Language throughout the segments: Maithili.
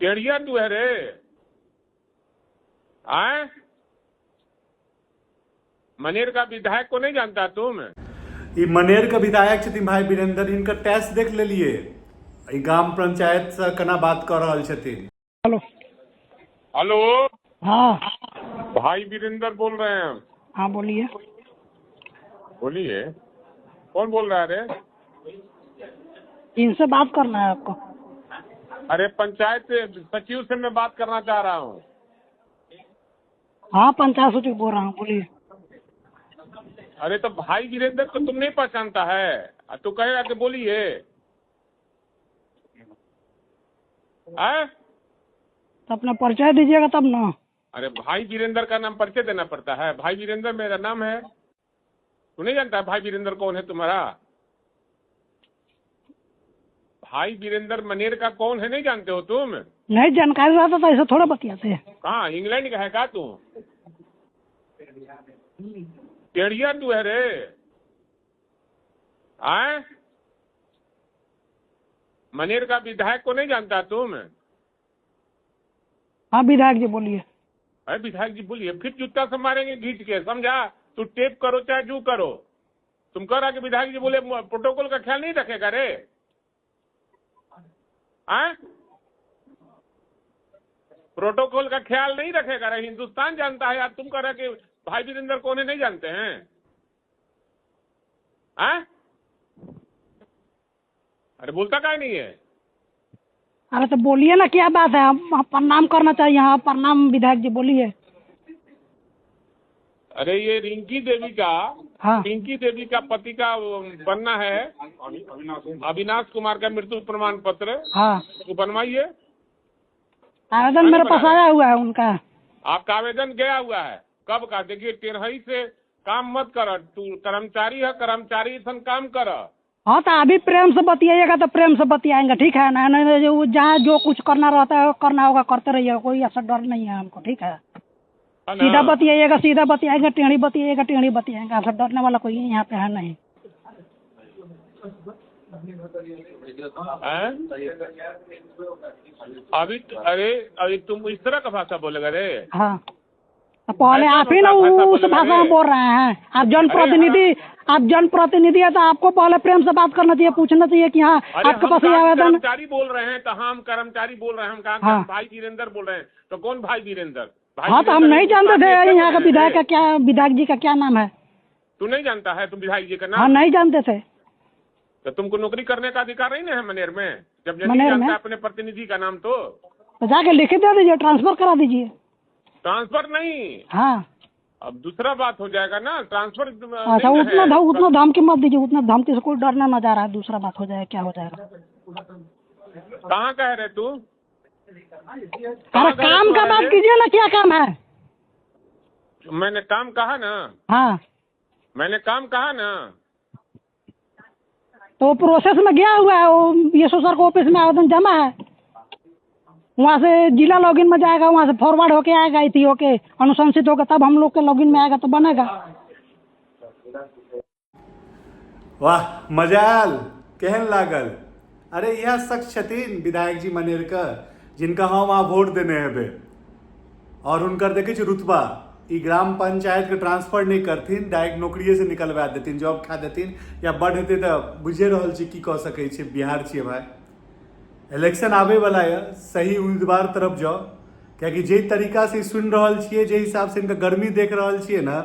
टेढ़िया तू है रे। आए मनेर का विधायक को नहीं जानता तुम? ई मनेर के विधायक छथिन भाई वीरेंद्र, हिनकर टैक्स देख लेलिए, ई ग्राम पंचायत से केना बात कऽ रहल छथिन। हेलो। हेलो। हाँ। भाई वीरेंद्र बोल रहे हैं। हाँ बोलिए। बोलिए, कौन बोल रहा है रे? इनसे बात करना है आपको। अरे पंचायत सचिव से मैं बात करना चाह रहा हूँ। हाँ पंचायत सचिव बोल रहा हूँ, बोलिए। अरे तो भाई वीरेंद्र को तुम नहीं पहचानता है, तू कहेगा कि बोलिए। तो अपना परिचय दीजिएगा तब ना। अरे भाई वीरेंद्र का नाम परिचय देना पड़ता है? भाई वीरेंद्र मेरा नाम है, तू नहीं जानता भाई वीरेंद्र कौन है तुम्हारा? भाई वीरेंद्र मनेर का कौन है नहीं जानते हो तुम? नहीं जानकारी रहता तो ऐसे थोड़ा बतियाते हैं। कहाँ इंग्लैंड का है का तू? टेढ़िया तू है रे। आए मनेर का विधायक को नहीं जानता तुम? हाँ विधायक जी बोलिए। अरे विधायक जी बोलिए, फिर जूता से मारेंगे घींच के, समझा? तू टेप करो चाहे जो करो, तुम कह रहा कि विधायक जी बोले, प्रोटोकॉल का ख्याल नहीं रखेगा रे? आए प्रोटोकॉल का ख्याल नहीं रखेगा रे? हिंदुस्तान जानता है यार, तुम कह रहा कि भाई वीरेंद्र कौन है नहीं जानते हैं? आए अरे बोलता का नहीं है? अरे तो बोलिए ना, क्या बात है? हम प्रणाम करना चाहिए। हाँ प्रणाम विधायक जी बोलिए। अरे ये रिंकी देवी का, हाँ रिंकी देवी का पति का बनना है, अविनाश कुमार का मृत्यु प्रमाण पत्र। हाँ वो बनवाइए। आवेदन मेरे पास आया हुआ है उनका। आपका आवेदन गया हुआ है कब का? देखिए टेढ़ई से काम मत कर, तू कर्मचारी है, कर्मचारी सन काम कर। हाँ तो अभी प्रेम से बतियाइएगा तो प्रेम से बतियाएंगे, ठीक है ना? नहीं जो जहाँ जो कुछ करना रहता है करना होगा, करते रहिएगा, कोई ऐसा डर नहीं है हमको, ठीक है? सीधा बतियाइएगा, सीधा बतियाएंगे, टेढ़ी बतियाइएगा, टेढ़ी बतियाएंगे, ऐसा डरने वाला कोई यहाँ पे है नहीं। अभी अरे अभी तुम इस तरह का भाषा बोलेगा रे? हाँ तो पहले आप ही ना उस भाषा में बोल रहे हैं। आप जनप्रतिनिधि, आप जनप्रतिनिधि है तो आपको पहले प्रेम से बात करना चाहिए, पूछना चाहिए कि हाँ आपके पास ये आवेदन। कर्मचारी बोल रहे हैं तो हम कर्मचारी बोल रहे हैं, हम कहा हाँ। भाई वीरेंद्र बोल रहे हैं तो कौन भाई वीरेंद्र? हाँ तो हम नहीं जानते थे यहाँ का विधायक का क्या, विधायक जी का क्या नाम है। तू नहीं जानता है तुम विधायक जी का नाम? हाँ नहीं जानते थे। तो तुमको नौकरी करने का अधिकार नहीं है मनेर में? जब नहीं जानता अपने प्रतिनिधि का नाम तो जाके लिखित दे दीजिए, ट्रांसफर करा दीजिए। ट्रांसफर नहीं, हाँ अब दूसरा बात हो जाएगा ना ट्रांसफर। अच्छा उतना उतना धमकी मत दीजिए, उतना धमकी से कोई डरना ना जा रहा है, दूसरा बात हो जाएगा, क्या हो जाएगा। कहाँ का है रे तू? अरे काम का बात कीजिए ना, क्या काम है? मैंने काम कहा ना। हाँ मैंने काम कहा ना। तो प्रोसेस में गया हुआ है वो, यशो सर को ऑफिस में आवेदन जमा है, वहाँ से जिला लॉगिन में जाएगा, वहाँ से फॉरवर्ड होके आएगा, इति होके अनुशंसित होकर तब हम लोग के लॉगिन में आएगा तो बनेगा। वाह मजा आयल, केहन लागल? अरे यह शख्स छथिन विधायक जी मनेर के, जिनका हम अहाँ वोट देने हेबै, और हुनकर देखै छी रुतबा, ई ग्राम पंचायत के ट्रांसफर नहीं करथिन, डायरेक्ट नौकरिए से निकलवा देथिन, जॉब खा देथिन या बड हेतै तऽ बुझिए रहल छी की कऽ सकै छी। बिहार छियै भाई, इलेक्शन आबे वाला यऽ, सही उम्मीदवार तरफ जाओ, कियाकि जे तरीका से सुनि रहल छियै, जे हिसाब से इनका गर्मी देख रहल छियै ने,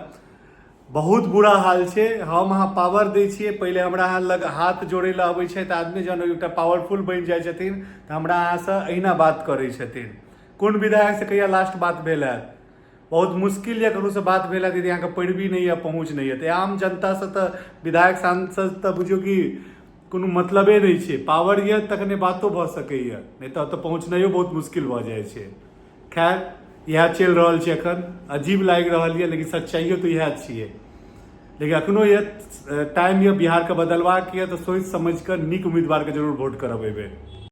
बहुत बुरा हाल छै। हम अहाँ पावर दै छियै, पहिले हमरा अहाँ लग हाथ जोड़ै लए अबै छथि आदमी, जहन एकटा पावरफुल बनि जाइ छथिन तऽ हमरा अहाँसँ अहिना बात करै छथिन। कोन विधायक से कहिया लास्ट बात भेल हैत? बहुत मुश्किल यऽ ककरोसँ बात भेल हैत यदि अहाँके पैरवी नहि यऽ, पहुँच नहि यऽ। तऽ आम जनतासँ तऽ विधायक सांसद तऽ बुझियौ कि कोनो मतलबे नहि छै। पावर यऽ तखने बातो भऽ सकैए, नहि तऽ ओतऽ पहुँचनाइयो बहुत मुश्किल भऽ जाइ छै। खैर इएह चलि रहल छै एखन, अजीब लागि रहल यऽ लेकिन सच्चाइयो तऽ इएह छियै। लेकिन एखनो यऽ टाइम यऽ बिहारके बदलबाक यऽ तऽ सोचि समझि कऽ नीक उम्मीदवारके जरूर वोट करब एहि बेर।